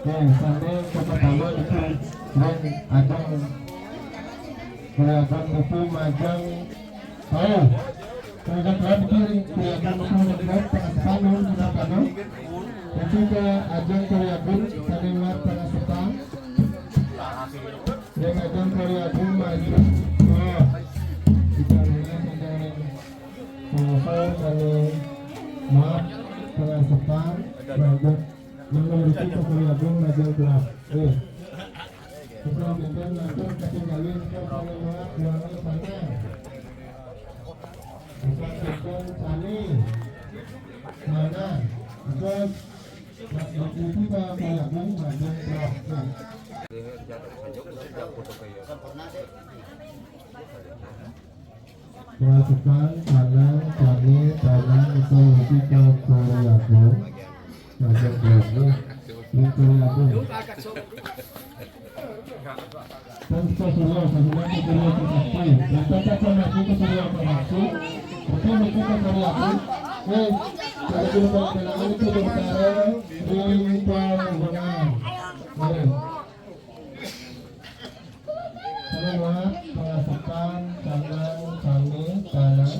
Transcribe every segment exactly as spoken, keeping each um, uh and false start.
Oke, sané kapertama itu yang ajang, yang ajang itu majang tahu. Yang kedua itu yang ajang itu yang buat pengasapan, yang kenapa, no? Itu ke ajang Korea Bun, sané buat pengasapan. Yang ajang Korea Bun maju. Oh, kita lihat ada yang pengasapan, sané buat pengasapan, maju. Yang memiliki Korea Bun, maju kelas. Eh. Kita bimbing nanti ketinggalin ke Palembang, Juangi sana. Bukan Sugeng Sani. Mana? Terus, Mas Bukti ke Palembang, Majang Blok. Pasukan, Tanang, Sani, Tanang, itu lebih ke Korea Bun. Majang Blok. Yang Korea Bun. Terus ke Suryo, sebenarnya ke Suryo ke Sakti. Dan tetap sama itu ke Suryo ke Sakti. Oke, itu ke Suryo ke Sakti. Eh, kalau kita bilang itu sementara, Suryo ini ke Hubungan. Ayo. Sama dua, pasukan, Tanang, Sani, Tanang.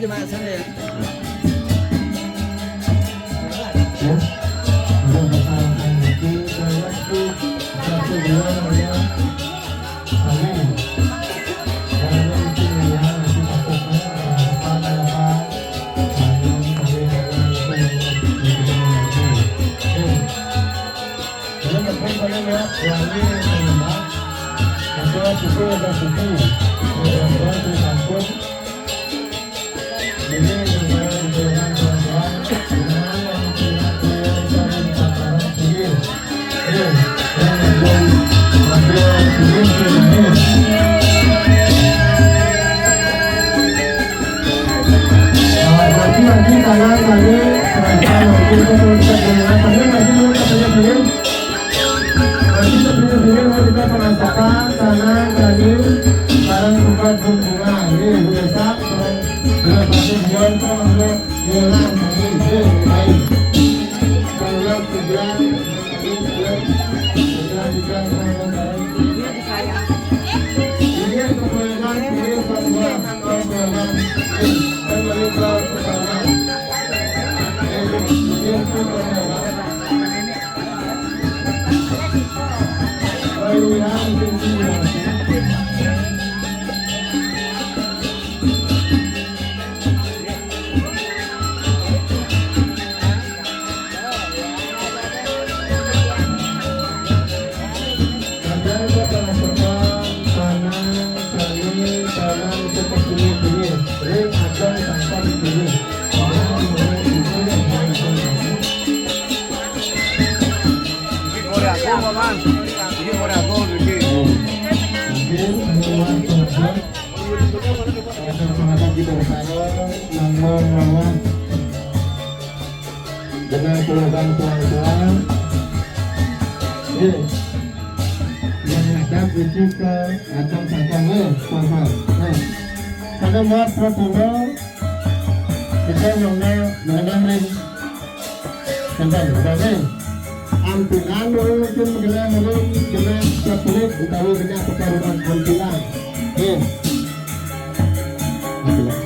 Mas, sana ya. Ya. Udah, masalah itu, saya tuh, satu, dua, ya. Amin. Kalau itu ya, nanti takutnya, eh, apa, apa, eh, yang, yang, yang, yang, yang, yang, yang, ya. Jadi, teman-teman ya, yang ini, teman-teman. Ada buku, ada buku. Ada buku, ada buku. Lagi sebelum-sebelum mau kita merasakan sana tadi barang tempat bunga. Ini biasa, bila pasti jual kok, ambil, jual, ambil, jual, baik. Kalau kerja, ini, jual, kerja, kerja, kerja, kerja. Ini kemudian, ini semua, semua, ini, kembali ke sana. Ini, ini, Ini korek agung, Bang. Ini korek agung, ini. Oke, menguat, menguat. Kita bersama, menguat, menguat. Dengan keluarga tuan-tuan. Oke. Yang ada isi ke atas sangkang, eh, tuan-tuan. Nah, pada buat protokol, kita nyonya mengenang ring. Santai, santai. Ampilan, urus, kena, kena, kena, kena, kena, kena, kena, kena, kena, kena, kena, kena,